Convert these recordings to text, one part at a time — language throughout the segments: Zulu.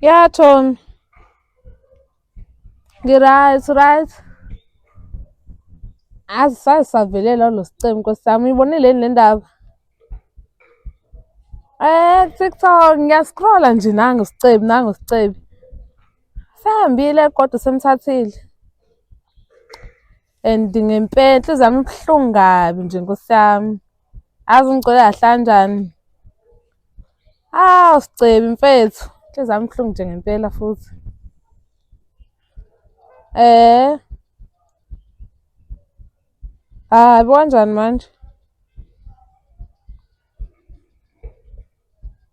Ya Tommy. Ngi-right, right. Azi saze savelelwa lo sicemu nkosi yami. Uyibonile yini le ndaba? Eh, TikTok ngiyascrolla nje nangu Sicebi, nangu Sicebi. Sehambile kodwa semthathile. And ngempela inhliziyo yami ibuhlungu kabi nje nkosi yami. Azi ungicole kahle kanjani. Hawu Sicebi mfethu, inhliziyo yami ibuhlungu nje ngempela futhi. Eh. Hayi bo kanjani manje?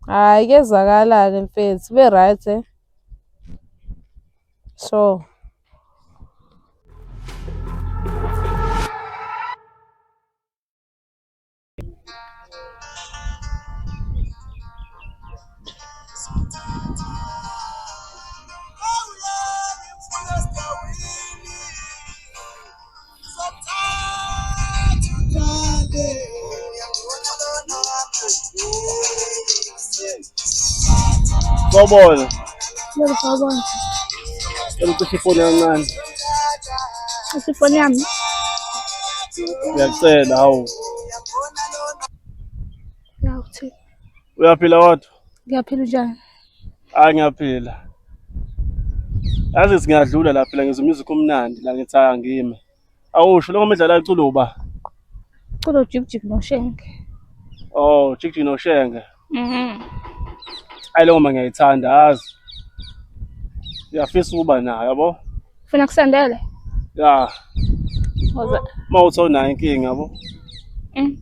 Hhayi kuyezwakala-ke mfethu, ube right eh. Sure. Sawubona. Yebo, sawubona. Cela ucishe ifoni kancane. Cishe ifoni yami. Ngiyacela hawu. Ya uthi. Uyaphila kodwa? Ngiyaphila njani? Hayi ngiyaphila. Yazi singiyadlula la phela ngizwa music omnandi la ngithi hayi angime. Awusho lo ngoma idlala iculo uba? Culo Jik Jik noShenge. Oh, Jik Jik noShenge. Mhm. Ayi le ngoma ngiyayithanda yazi. Ngiyafisa ukuba nayo yabo. Ufuna kusendele? Ya. Woza. Uma uthi awunayo inkinga yabo. Mm.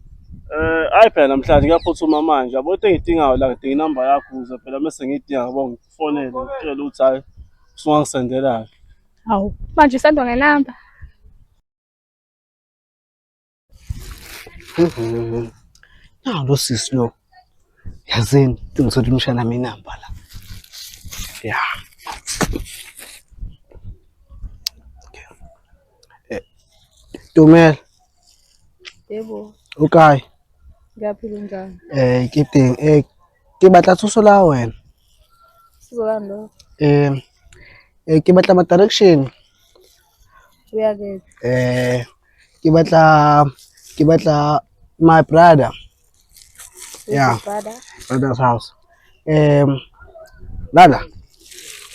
Eh, ayi phela namhlanje kuyaphuthuma manje yabo into engiyidingayo la ngidinga inamba yakho ukuze phela mese ngiyidinga yabo ngikufonele ngikutshele ukuthi hayi usungangisendela-ke. Hawu, manje usendwa ngenamba. Nawu lo sisi lo. Yazini, ngithola umshana wami inamba la. Ya. Eh, Dumela. Yebo. O kae? Ngiyaphila njani? Eh, ke teng. Eh, ke batla thuso la wena. Sizo lani lo? Eh, eh ke batla ma direction. Uya kephi? Eh, ke batla ke batla my brother. Yeah. Brother. Brother's house. Um, lala.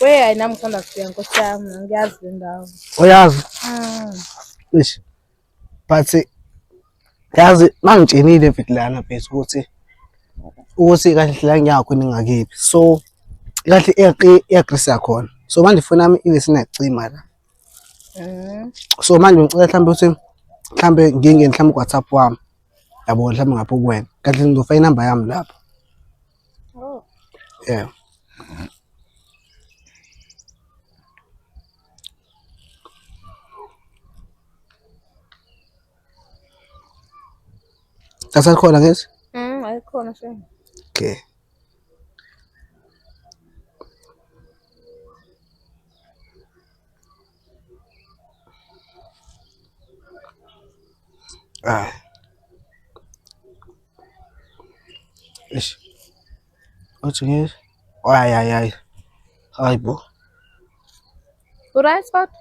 We hayi nami ngisanda kufika nkosi yami angiyazi le ndawo. Uyazi? Mm. Eish. But yazi mangitshenile mfethu lana mfethu ukuthi ukuthi kahle la ngiyakho ningakephi. So kahle i-address yakhona. So manje ifoni yami ibe sinacima la. Mm. So manje ngicela mhlawumbe ukuthi mhlawumbe ngingene mhlawumbe ku-WhatsApp wami. Yabo mhlawumbe ngapho kuwena. Kahle ngizofaka inamba yami lapho. Oh. Yeah. Asakhona ngithi? Mm, ayikhona shame. Okay. Ah. Eish. Uthi ngithi? Hayi hayi hayi. Hayi bo. Uright kodwa?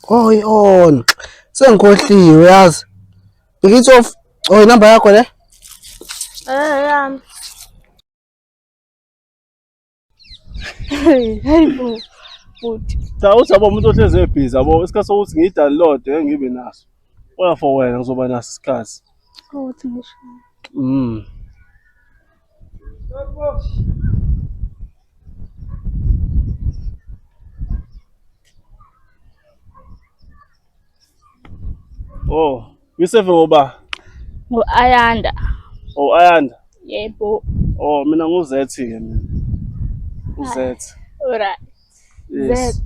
Oh, i-on. Sengikhohliwe yazi. Ngithi off. Oh, inamba yakho le? Eh, yami. Hayi bo. Bhuti. Cha uthi yabo umuntu ohlezi ebhizi yabo isikhathi sokuthi ngiyi-download ngeke ngibe naso. Kodwa for wena ngizoba naso isikhathi. Oh, uthi ngisho. Mm. Oh, Yusuf ngoba? Ngu-Ayanda. Oh, Ayanda. Yebo. Oh, mina nguZethi ke mina. UZethi. Alright. Yes. Zet.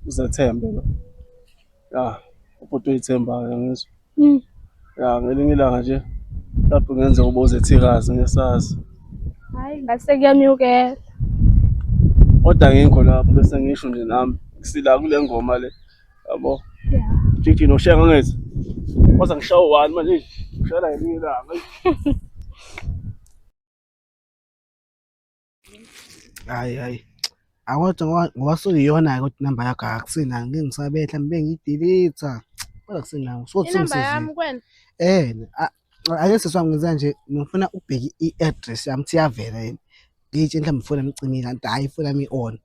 Uzethembe lo. Ya, ubhuti uyithemba ke ngizwa. Mm. Ya, ngelinye ilanga nje lapho kungenzeka ube uzethikazi ngesazi. Hayi ngase kuyanyukela. Kodwa ngikho lapho bese ngisho nje nami sila kule ngoma le. Yabo. Yeah. Jiji noshenga ngithi. Waza ngishawa one manje. Ngishayela ngelinye ilanga. Hayi hayi. Akodwa ngoba ngoba sokuyiyona-ke kodwa inamba yakho akusenayo ngeke ngisabe mhlawumbe bengiyidelete. Kodwa akusenayo so Inamba yami kwena. Eh, ake sisi wami ngenza nje ngifuna ubheke i-address yami ukuthi iyavela yini. Ngiyitshela mhlawumbe ifoni yami icimile kanti hhayi ifoni yami i-on.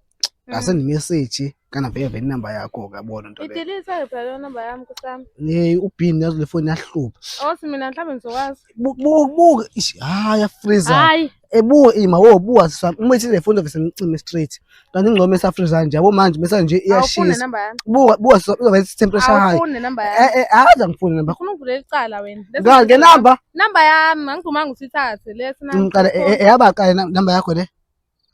Ngase nemeseji kana vele vele inamba yakho-ke yabona nto leyo. Idelete phela leyo namba yami nkosi yami. Hey, ubhini yazi le foni yahlupha. Othi mina mhlawumbe ngizokwazi. Buka buka ish hayi yafreeza. Hayi. Ebuka ima wo buka sisi wami uma ithi le foni vese ngicime straight. Kanti ingcono esafreeza nje yabo manje bese nje Awufune iyashisa. namba yami. Buka buka sisi wami izobe ithi temperature high. Awufune namba yami. Eh eh akaze angifuni namba. Ngifuna ukuvulela icala wena. Lesi Ngale ngenamba Namba yami angidumanga usithathe lesi namba. ngiqala eyaba qala namba yakho le.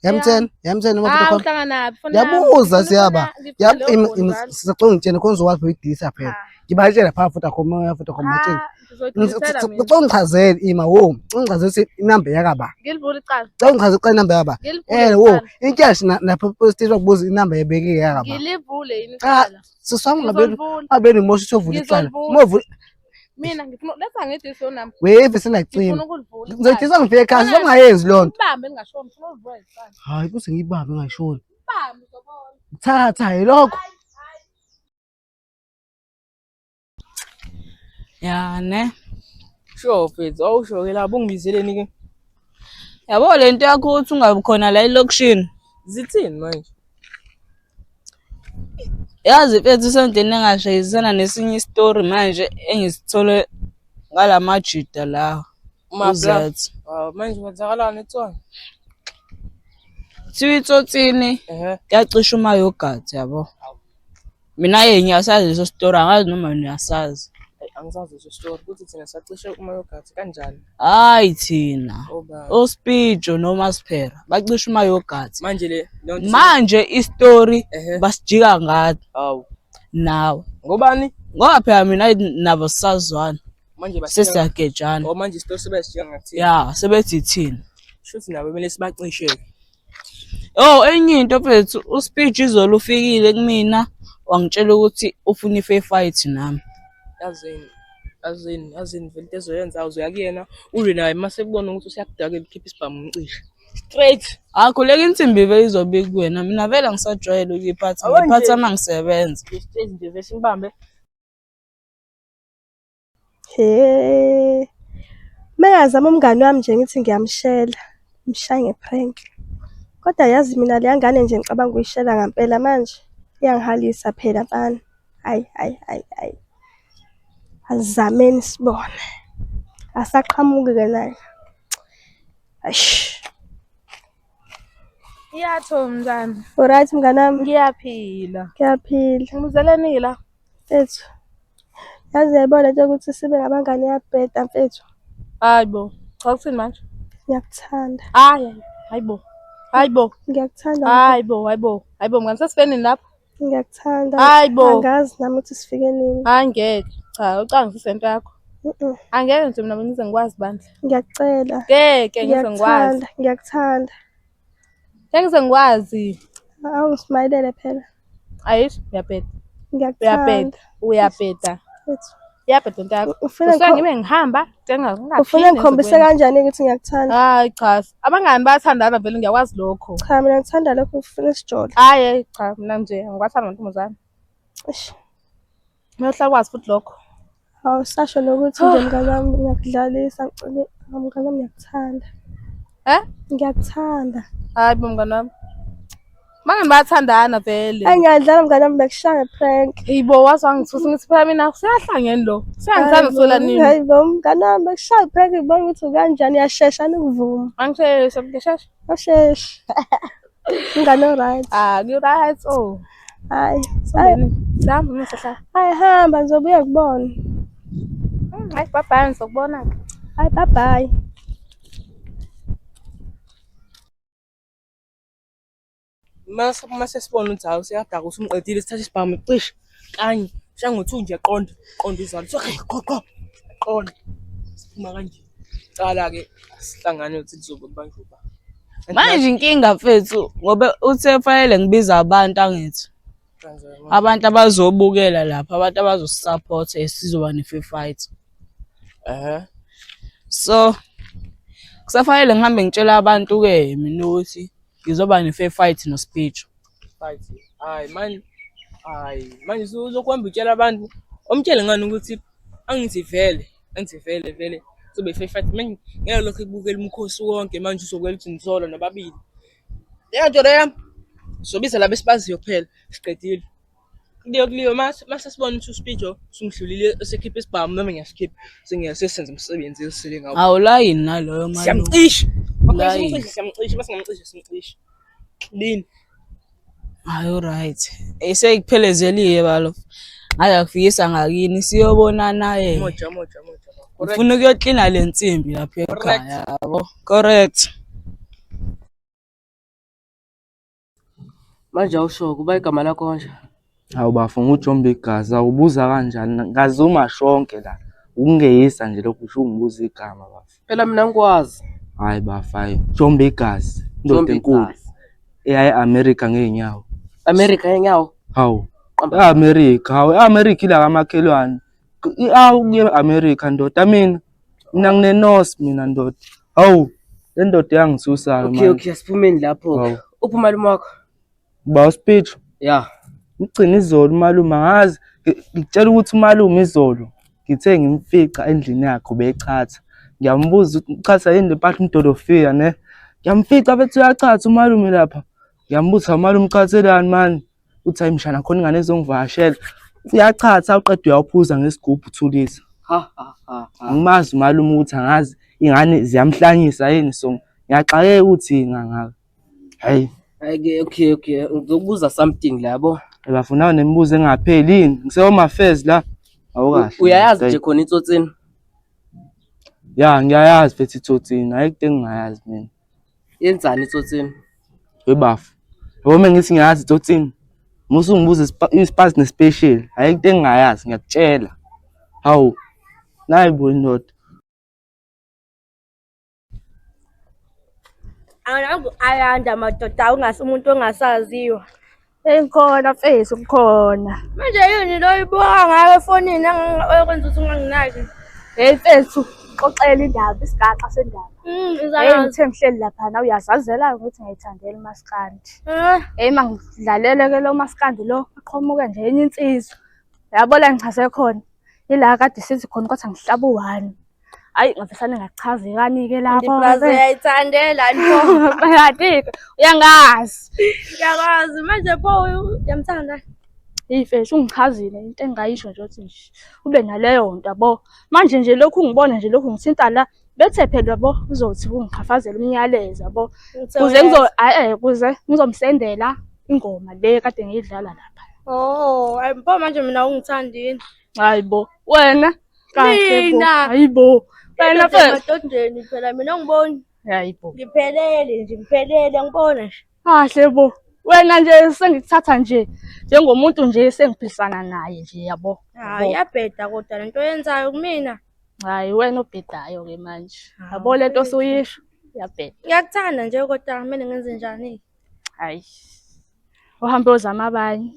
Yamthena yamthena noma Ah, Vodacom. uhlanganaphi? Ifoni yami. Yabuza Ngifuna- siyaba. ngifuna Yab leyo phone njalo. sisacela ngitshene khona uzokwazi uyidilisa phela. Ngibatshela phaa Vodacom ya Vodacom batshele. Ah, ngizoyidilisela mina. Ngicela ungichazele ima wo. Ungichazele ukuthi inamba yakaba. Ngilivule icala. Cela ungichazele xa inamba yakaba. Ngilivule Eh wo, icala. inkashi napho station bakubuza inamba yebekile yakaba. Ngilivule yini Cha, icala? sisi wami ngabe Ngizolivula. ngabe nimosha usovula icala. Ngizolivula. Uma uvula Mina ngifuna letha ngidilise leyo namba. weve singacima. Ngifuna ukulivula. icala. Ngizoyidilisa ngifike ekhaya sisi ungayenzi loo nto. Ibambe ngingashoni, ngifuna ukulivula icala. Hayi kuze ngiyibambe ngayishoni. Ibambe uzobona. Thatha yilokho. Ya ne. Sure mfethu, awusho-ke lapho ungibizeleni ke? Yabo le nto yakho ukuthi ungabi khona la elokishini. Zithini manje? Yazi mfethu isondeni engashayisana nesinye isitori manje engisithole ngalamajida lawa. Mabla. uZet. Ah, manje kwenzakalani etsona? Kuthiwa itsotsini Ehhe. yacisha umayogathi yabo. Mina ye ngiyasazi leso sitori angazi noma wena uyasazi. Ayi, angisazi leso story ukuthi thina sacishe umayogathi kanjani? Hayi thina. Obani? Ospijo noMasphera bacisha umayogathi. Manje le leyo nto Manje isitori Ehhe. basijika ngathi Hawu. nawe. Ngobani? Ngoba phela mina nabo sisazwana Manje basijika. sesiyagejana. Oh manje isitori sebasijika ngathina. Ya sebethi thina. Shuthi nabo kumele sibacishe. Oh enye into mfethu uSpeech izolo ufikile kumina wangitshela ukuthi ufuna i-fair fight nami. Yazini. Yazini, yazini vele into ezoyenza uzoya kuyena ulwe naye mase kubona ukuthi useyakudakela ukhipha isibhamu umcishe. Straight. Akhuleka insimbi vele izobe kuwena mina vele angisajwayele ukuyiphatha Awu nje. ngiphatha uma ngisebenza. Straight nje vese imbambe. He. Mengazama umngani wami nje ngithi ngiyamshela, ngimshaye nge-prank. Kodwa yazi mina leya ngane nje ngicabanga ukuyishela ngampela manje. Iyangihalisa phela mfana. Hayi hayi hayi hayi. Asizameni sibone. Asaqhamuki-ke naye. Eish. Iyatho mntana. Alright mngani wami, Ngiyaphila. ngiyaphila. Ngibuzeleni la. Mfethu. Yazi uyayibona lento yokuthi sibe ngabangani iyabheda mfethu. Hayi bo. Cha kuthini manje? Ngiyakuthanda. Hayi, hayi bo. Hayi bo. Ngiyakuthanda. Hayi bo, hayi bo. Hayi bo mngani sesifike nini lapho? Ngiyakuthanda. Hayi bo. Angazi nami ukuthi sifike nini. Hayi ngeke. Cha, ucanga into yakho. Mm-mm. Angeke nje mina ngize ngikwazi bandla. Ngiyakucela. Ngeke ngize ngikwazi. Ngiyakuthanda. Ngiyakuthanda. Ngeke ngize ngikwazi. Awungismayilele phela. Ayisho, uyabheda. Ngiyakuthanda. Uyabheda. Uyabheda. Mfethu. Iyabheda into yakho. Ufuna Usuke ngikho- ngibe ngihamba, ngingaphinde Ufuna ngikhombise ngizokwenza. kanjani ukuthi ngiyakuthanda? Hayi cha, abangani bayathandana vele ngiyakwazi lokho. Cha mina ngithanda lokho ufuna isijolo. Hayi cha, mina nje angiwathandi amantombazane. Eish. Kumele uhlale ukwazi futhi lokho. Awusasho nokuthi nje mngani wami ngiyakudlalisa ngicela mngani wami ngiyakuthanda. Eh? Ngiyakuthanda. Hayi bo mngani wami. Bangani bayathandana vele. Ayi ngiyadlala mngani wami bekushaya nge-prank. Hayibo waze wangithusa ngithi phela mina siyahlangene lo. Siyangithanda sola nini? Hayi bo mngani wami bekushaya nge-prank ngibona ukuthi ukanjani uyashesha ukuvuma. Angisheshe, ngisheshe. Awusheshe. Mngani o-right. Ah, ngi-right oh. Hayi. Hayi Sambeni. Sihamba uma sihlala. hayi hamba ngizobuya kubona. Hayi bye bye ngizokubona ke. Hayi bye bye. Mase mase sibona ukuthi hawu siyadaka usumqedile sithathe isibhamu cishe kanye shaya ngo-two nje qonda qonda izalo so qho qho qonda siphuma kanje cala-ke sihlangane ukuthi kuzobe kubanjwe uba Manje inkinga mfethu ngoba uthe fanele ngibize abantu angithi abantu abazobukela lapha abantu abazosupporta esizoba ne-fair fight. Ehhe. So kusafanele ngihambe ngitshela abantu-ke mina ukuthi ngizoba ne-fair fight noSpeech. Fight. Hayi manje hayi manje uzokuhamba utshela abantu omtshele ngani ukuthi angithi vele angithi vele vele sobe fair fight manje ngeke lokho kubukela umkhosi wonke manje uzobukela ukuthi nisolo nababili. Leyo nto leyo sobiza laba esibaziyo kuphela siqedile. Kuliyo kuliyo mase sibona ukuthi uSpijo sumdlulile esekhipha isibhamu noma ngiyasikhipha sengiyasesenza umsebenzi esele ngawo. Awulayini naloyo malume. Siyamcisha. Layini. Siyamcisha masingamcisha simcisha. Clean. Hayi uright. Esekuphelezelile balo. Ngaze akufikisa ngakini siyobonana ye. Moja moja moja. Correct. Ngifuna ukuyoklina le nsimbi lapha ekhaya yabo. Correct. Manje awusho kuba igama lakho kanje. Hawu bafo nguJombe igazi awubuza kanjani ngazi umashonke la ukungeyisa nje lokhu usho ungibuza igama bafo. Phela mina ngikwazi. Hayi bafo hayi Jombe igazi indoda Jombe enkulu igazi. eyaye e-America ngey'nyawo. America yenyawo. Hawu Qamba. e-America hawu e-America ila kamakhelwane. Awu kuye e-America ndoda mina mina nginenosi mina ndoda. Hawu le ndoda iyangisusa-ke Okay manje. okay asiphumeni lapho. Hawu. Uphi umalume wakho? Uba uSpeech. Yeah. Ngigcina izolo umalume angazi ngikutshela ukuthi umalume izolo ngithe ngimfica endlini yakhe ubechatha. Ngiyambuza ukuthi uchatha yini le mpahla umdolofiya ne? Ngiyamfica bethi uyachatha umalume lapha. Ngiyambuza umalume uchathelani mani? Uthi hayi mshana khona ingane ezongivakashela. Uyachatha uqeda uyawuphuza ngesigubhu uthulisa. Ha ha ha. ha. Angimazi umalume ukuthi angazi ingane ziyamhlanyisa yini so ngiyaxakeka ukuthi ngangaka. Hayi. Hayi-ke okay okay ngizokubuza something la yabo. Bafuna nemibuzo engapheli yini? Ngise-home affairs la. Awukahle. Uyayazi nje khona itsotsini. Ya ngiyayazi mfethu itsotsini, ayikho into engingayazi mina. Yenzani itsotsini? Webafo. Yabo uma ngithi ngiyazi itsotsini, musu ungibuza ispazi nespecial, ayikho into engingayazi ngiyakutshela. Hawu. Nayi bo indoda. Angaku ayanda madoda ungasi umuntu ongasaziwa. Hey ngikhona mfethu ngikhona. Manje yini lo ibuka ngayo efonini oyokwenza ukuthi unganginaki? Hey mfethu xoxela indaba isigaxa sendaba. Hey ngithe ngihleli lapha na uyazazela ukuthi ngiyithandela umaskandi. Hey mangidlalele ke lo maskandi lo aqhamuke nje enye insizwa. Yabo la ngichaze khona. Ila kade sithi khona kodwa ngihlaba u-one. Hayi ngavesane ngachazekani-ke lapho. Iplaza uyayithandela nto. Kanti-ke uyangazi. Ngiyakwazi manje pho uyamthanda. Eyi mfethu ungichazile into engingayisho nje ukuthi nje ube naleyo nto yabo. Manje nje lokhu ungibona nje lokhu ngithinta la bethe phela yabo uzothi ungiqhafazela umnyalezo yabo. Kuze ngizo eh kuze ngizomsendela ingoma le kade ngiyidlala lapha. Oh, hayi pho manje mina ungithandini. Hayi bo wena kahle bo. Mina. Hayi bo wena mfethu. Emadodeni phela mina ungiboni. Hayi bo. Ngiphelele nje ngiphelele ngibona nje. Kahle bo. Wena nje sengikuthatha nje njengomuntu nje sengiphilisana naye nje yabo. Hayi iyabheda kodwa lento oyenzayo kumina. Hayi wena obhedayo ke manje. Yabo lento osuyisho iyabheda. Ngiyakuthanda nje kodwa kumele ngenze njani? Hayi. Uhambe ozama abanye.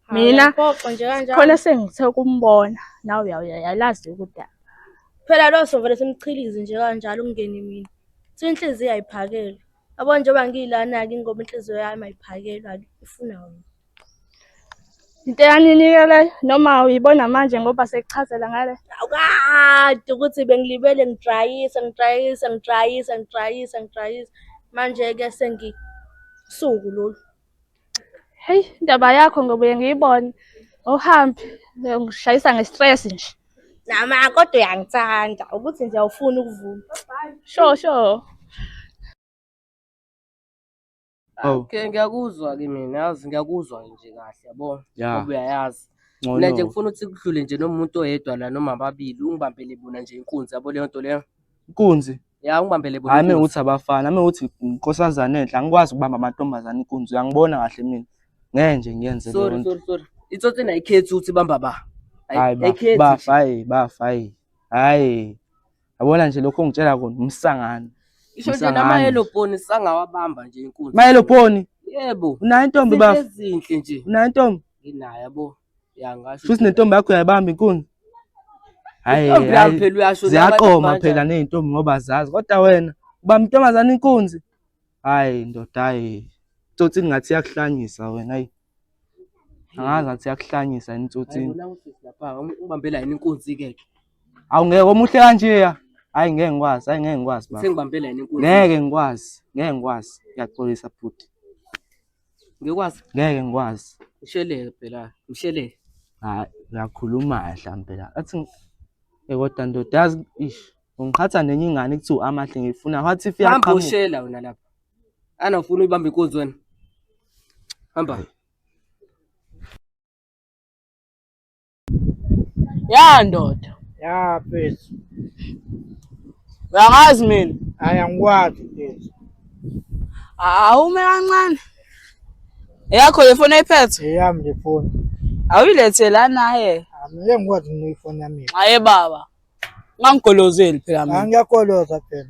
Hawu, Mina uyangiphoxa nje kanjalo. khona sengithe ukumbona nawe uyalazi ukudaba. Phela lo sovele simchilize nje kanjalo ungene mina. Kuthiwa inhliziyo ayiphakelwa. Yabo njengoba ngilana-ke ingoba inhliziyo yami ayiphakelwa-ke ifuna wena. Into yanini-ke leyo noma uyibona manje ngoba sekuchazela ngale. Awukade ukuthi bengilibele ngidrayisa ngidrayisa ngidrayisa ngidrayisa ngidrayisa. Manje-ke sengisuku lolu. Heyi indaba yakho ngobuye ngiyibone. Awuhambi ngishayisa nge-stress nje. Nama kodwa uyangithanda ukuthi nje awufuni ukuvuma. Sure sure. Hawu. Okay ngiyakuzwa ke mina yazi ngiyakuzwa nje kahle yabo. Ya. Ngoba uyayazi. Ngcono. Mina nje ngifuna ukuthi kudlule nje noma umuntu oyedwa la noma ababili ungibambele bona nje inkunzi yabo leyo nto leyo. Inkunzi. Ya ungibambele bona. Hayi mina inkunzi. ukuthi abafana, mina ukuthi inkosazane enhle, angikwazi ukubamba amantombazane inkunzi, uyangibona kahle mina. Ngeke nje ngiyenze leyo Sorry nto. sorry sorry. Itsotsi ayikhethi ukuthi bamba ba. Hayi bafa, Ayikhethi. bafa, hayi bafa, hayi. Hayi. Yabona nje lokho ongitshela kona umsangano. Isho nje Umsangano. nama-yellow bone sangawabamba nje inkunzi. Mayelobhoni, Yebo. unayo intombi Izinto bafa? ezinhle nje. Unayo intombi? Nginayo yabo. Ya ngasho. Futhi nentombi yakho uyayibamba inkunzi? Hayi, Intombi yami hayi. phela uyasho Ziyaqoma nabantu phela ney'ntombi ngoba zazi, kodwa wena ubamba intombazane inkunzi. Hayi ndoda, hayi. Tsotsini ngathi iyakuhlanyisa wena ayi. Angazi ngathi iyakuhlanyisa yini tsotsini. Hayi bona usisi lapha ungibambela yini inkunzi ke. Awu ngeke omuhle kanjeya. Hayi ngeke ngikwazi, hayi ngeke ngikwazi baba. Sengibambela yini inkunzi? Ngeke ngikwazi, ngeke ngikwazi. Ngiyaxolisa bhuti. Ngikwazi. Ngeke ngikwazi. Msheleke phela, msheleke. Hayi uyakhuluma mhlampe la. Athi eh kodwa ndoda yazi ish ungiqhatha nenye ingane kuthiwa amahle ngifuna what if Hamba iyaqhamuka. ushela wena lapha. Ana ufuna uyibamba inkunzi wena. Hamba. Ya ndoda. Ya mfethu. Uyangazi mina. Hayi angikwazi mfethu. Awume kancane. Eyakho le foni oyiphethe? Eyami le foni. Awuyilethe lana he. Angeke ngikwazi ukunika ifoni yami. Hayi baba. Ungangigolozeli phela mina. Angiyagoloza phela.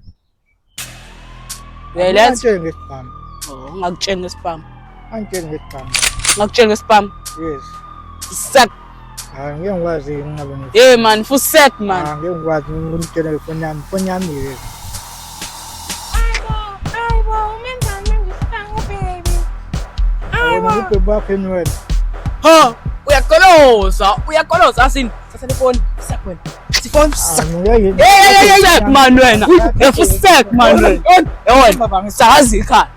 Uyayiletha? Angitsheli ngesibhamu. Oh, ungakutsheli ngesibhamu. Angitsheli ngesibhamu. Ungakutsheli ngesibhamu. Yes. Sek. Hayi ngeke ngikwazi ngingabe ngi. Hey man, fusek man. Ah ngeke ngikwazi ngimtshele ngefoni yami. Ifoni yami yes. Hayibo, umenzani manje isihlangu baby? Wena ubhebe wakho yini wena? Ha, uyagoloza, uyagoloza asini. Thatha le foni, sek wena. Sifoni. Hey, man wena. Fusek man wena. Yewena, sakaza ikhaya.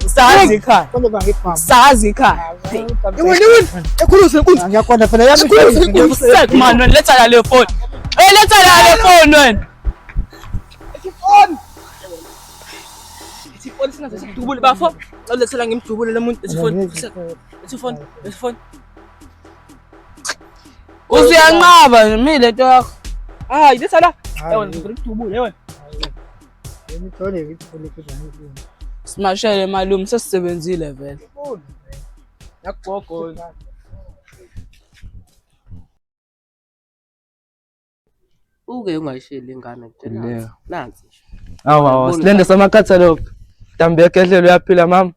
Sakaza ikhaya. Sakaza ikhaya. Ekhuluze inkunzi. Ngiyakhona phela yami. Fusek man wena, letha la le phone. Hey, letha la le phone wena. Ifoni. Ifoni singaze sikudubule bafo. Ngicela ngimdubule lo muntu. Ifoni. Ifoni. Ifoni. Usuyanqaba nje mi lento yakho. Hayi, letha la. Yewena, ngikudubule yewena. Simashele malume sesisebenzile vele. Yakugogo. Uke ungayisheli ingane Leyo. nansi. Nansi nje. Awu awu silende samakhatha lokho. Mhlawumbe ekehlelo uyaphila mama.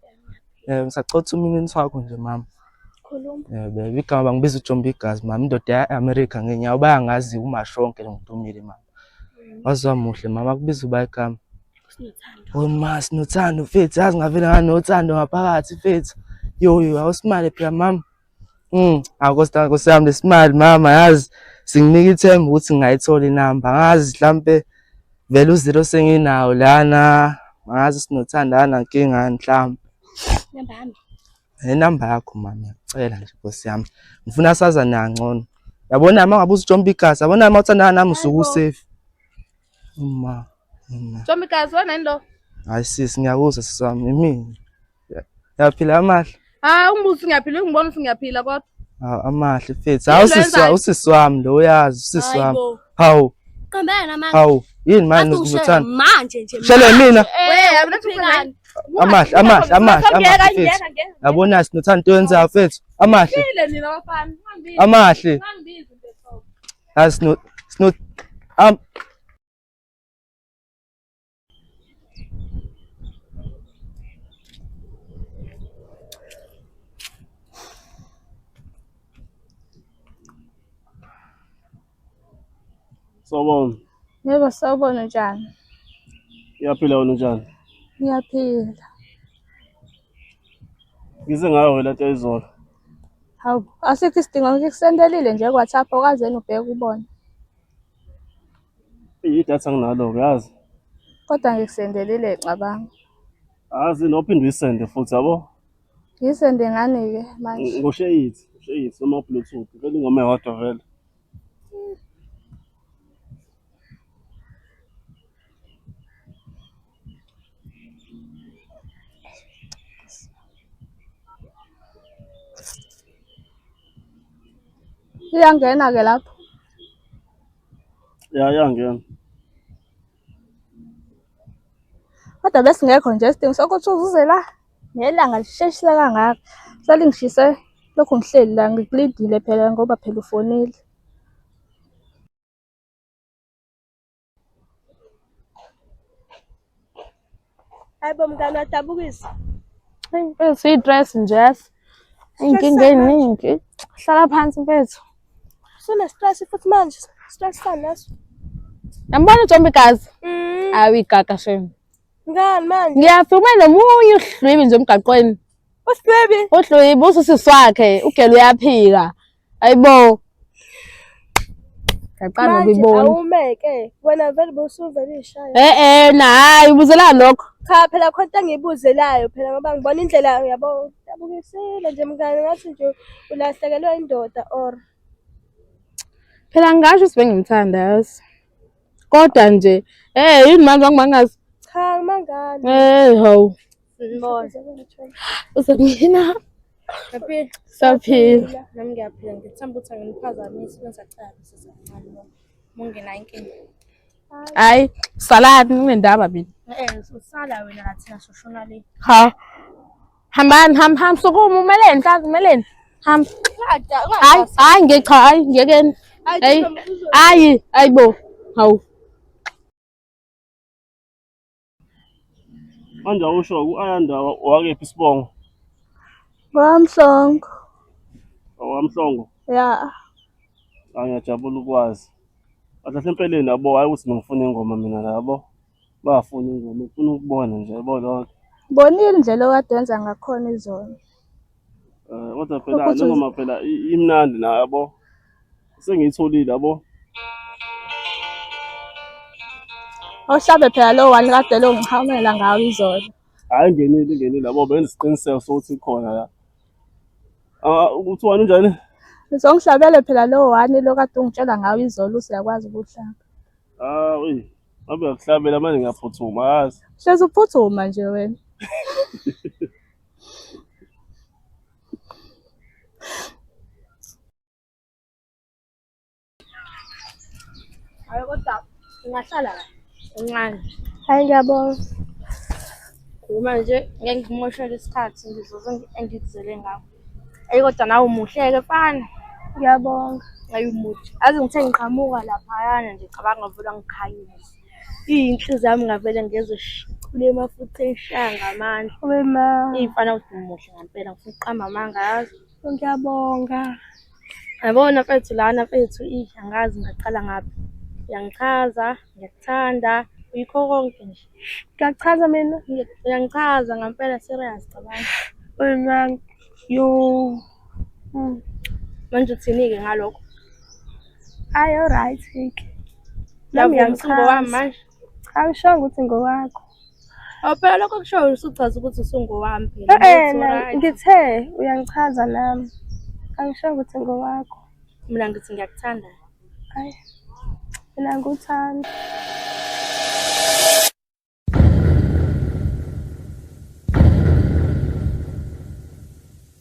Eh ngisacotha uminini wakho nje mama. Khuluma. Eh bebe igama bangibiza uJomba igazi mama indoda ya-America ngenyawo bayangazi umashonke ngidumile mama. Waziwa muhle mama kubiza uba igama. Oh ma sinothando mfethu yazi ngavele nganothando ngaphakathi mfethu. Yo yo awusimale phela mama. Awu Nkosi yami lesimali mama yazi singinika ithemba ukuthi ngingayithola inamba. Angazi mhlampe vele uzero senginawo lana. Angazi sinothando anankinga mhlampe. Namba yami. Inamba yakho mama ngiyacela nje Nkosi yami. Ngifuna sazane kangcono. Yabona uma ngabe uzijomba igazi, yabona uma uthandana nami usuke usafe. Uma uma. Jomba igazi wena yini lo? Hayi sisi ngiyakuzwa sisi wami imina. Yaphila amahle. Hayi ungibuza ukuthi ngiyaphila ungibona ukuthi ngiyaphila kodwa. Hawu amahle mfethu. Hawu Yini lo sisi yenzayo? usisi wami lo uyazi usisi wami. Hayibo. Hawu Qambela namanga. hawu yini manje Athi ungishele uzothanda? manje nje. Shele mina. Eh, abona Amahle amahle amahle amahle mfethu. Yabona sinothando into yenzayo mfethu. Amahle Phile nina bafana. Ungangibizi. amahle. Ungangibizi mfethu. Hayi sino sino am Sawubona. Yebo, sawubona njani? Uyaphila wena unjani? Ngiyaphila. Ngize ngayo wena lento izolo. Hawu, asikho isidingo ngikusendelile nje ku-WhatsApp okazeni ubheke ubone. Idatha nginalo yazi. Kodwa ngikusendelile cabanga. Azi nophinde uyisende futhi yabo. Ngisende ngani-ke manje? Ngosheyithi, usheyithi noma bluetooth. Vele ingoma eyodwa vele. Iyangena-ke lapho. Ya iyangena. Kodwa besingekho nje isidingo sokuthi uzuze la. Nelanga lisheshisa kangaka. Selingishise lokhu ngihleli la ngikulindile phela ngoba phela ufonile. Hayibo mngani wadabukisa. Eyi mfethu i-stress nje yazi. Iy'nkinga ey'ningi. Hlala phansi mfethu. Usune-stress futhi manje. Stress sani leso? Yambona uJomba igazi? Awu igaga shame. Ngani manje? Ngiyafika ube nomunye uhlwibi nje emgaqweni. Usibebi. Uhlwibi usisi wakhe ugela uyaphika. Ayibo. Ngiyaqala Manje ukuyibona. awumeke wena vele bosuvele ishaya. Eh eh na hayi ubuzela lokho. Cha phela khona into engiyibuzelayo phela ngoba ngibona indlela yabo yabukisile nje mngani ngathi nje ulahlekelwe indoda or Phela ngingasho ukuthi bengimthanda yazi. Kodwa nje eh yini manje wangimangaza? cha mangani. Eh hawu. Ngibona. Usamina. Saphila. Saphila. Nami ngiyaphila ngithemba ukuthi anginiphazamisi bengisacela sisancane uma ungenayo inkinga. Hayi salani nginendaba mina. Eh usala wena la thina soshona le. Ha. Hambani hamba hamba sukuma umeleni mhlawumbe umeleni. Hamba. Hayi hayi ngeke cha hayi ngeke. Hayi hayi hayibo. Hawu. Manje awusho u-Ayanda wakephi isibongo? Kwamhlongo. OwaMhlongo? Ya. Hayi ngiyajabula ukwazi. Kahle hle empeleni yabo hhayi ukuthi ngifuna ingoma mina la yabo. Bafuna ingoma, ngifuna ukubona nje yabo lonke. Bonile indlela okade wenza ngakhona izolo. Eh, kodwa phela le ngoma phela imnandi nayo yabo. Sengiyitholile yabo. Awuhlabe phela lo one kade lo ngihamela ngawo izolo. Hhayi ingenile ingenile yabo benginesiqiniseko sokuthi ikhona la. Ah, kuthiwani unjani? Ngizongihlabele phela lo one lo kade ungitshela ngawo izolo usuyakwazi ukuhlaba. Ah, uyi. Ngabe uyakuhlabela manje ngiyaphuthuma yazi. Hlezi uphuthuma nje wena. Hayi kodwa ungahlala la kancane. Hayi ngiyabonga. Khuluma nje ngeke ngikumoshele isikhathi ngizoze engikuzele ngakho. Eyi kodwa nawe umuhle-ke mfana. Ngiyabonga. Ayi umuhle. Yazi ngithe ngiqhamuka laphayana nje cabanga vele wangikhanyisa. Iy'nhliziyo yami ngavele ngezwe shicule emafutheni ishaya ngamandla. We ma. Eyi mfana uthi umuhle ngampela ngifuna ukuqamba amanga yazi. Ngiyabonga. Yabona mfethu lana mfethu ih angazi ngingaqala ngaphi. Uyangichaza, ngiyakuthanda, uyikho konke nje. Ngiyakuchaza mina. Uyangichaza ngampela serious cabanga. We ma. Yo. Manje uthini-ke ngalokho? Hayi alright ke. Nami Uyavuma ukuthi ungowami uyangichaza. manje? Cha ngishongo ukuthi ngowakho. Awu phela lokho kushoyo usuchaza ukuthi usungowami phela. Eh Ngithi alright. ngithe uyangichaza nami. Angishongo ukuthi ngowakho. Mina ngithi ngiyakuthanda. Hayi. Mina ngikuthanda.